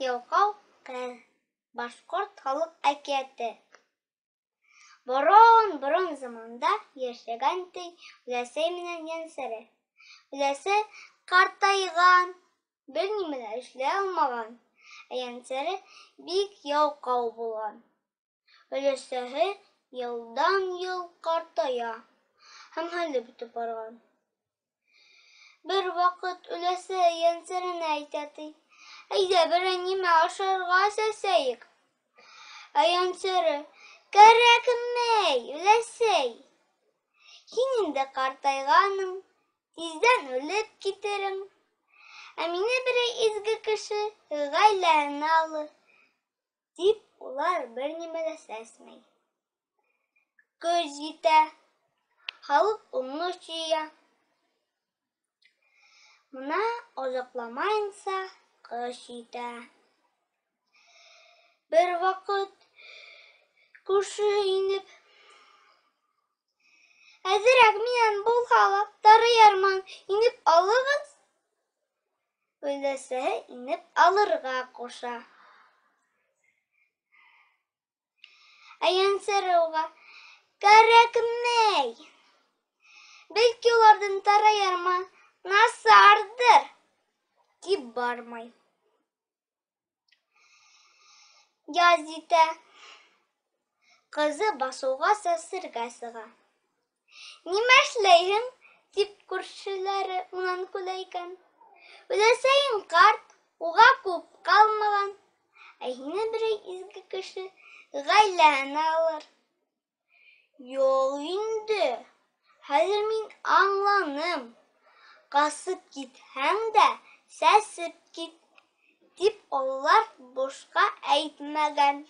Ялҡау ҡыҙ. Башҡорт халыҡ әкиәте. Борон-борон заманда йәшәгән ти Өләсәй менән Йәнсәре. Өләсәй ҡартайған, бер нимә лә эшләй алмаған, ә Йәнсәре бик ялҡау булған. Өләсәһе йылдан-йыл ҡартая һәм хәле бөтөп барған. Бер ваҡыт өләсәй Йәнсәренә әйтә ти: "Әйҙә, берәй нимә ашарға сәсәйек." Ә Йәнсәре: "Кәрәкмәй, өләсәй. Һин инде ҡартайғаның, тиҙҙән үлеп китерең. Ә мине берәй изге кеше ғаиләһенә алыр", тип улар бер нимә лә сәсмәй. Көҙ етә, халыҡ уңыш йыя. Мына оҙаҡламайынса ҡыш етә. Бер ваҡыт күршеһе инеп, әҙерәк минән булһа ла тары ярмаһын инеп алығыҙ. Өләсәһе инеп алырға ҡуша. Ә Йәнсәре уға: "Кәрәкмәй. Бәлки уларҙың тары ярма насарҙыр", тип бармай. Яҙ етә. Ҡыҙы баҫыуға сәсергә сыға. Нимә эшләйһең? Тип күршеләре унан көлә икән. Өләсәйең ҡарт, уға күп ҡалмаған, ә һине берәй изге кеше ғаиләһенә алыр. Юҡ инде, хәҙер мин аңланым. Ҡасып китһәң дә, сәсеп кит, тип ололар бушҡа әйтмәгән.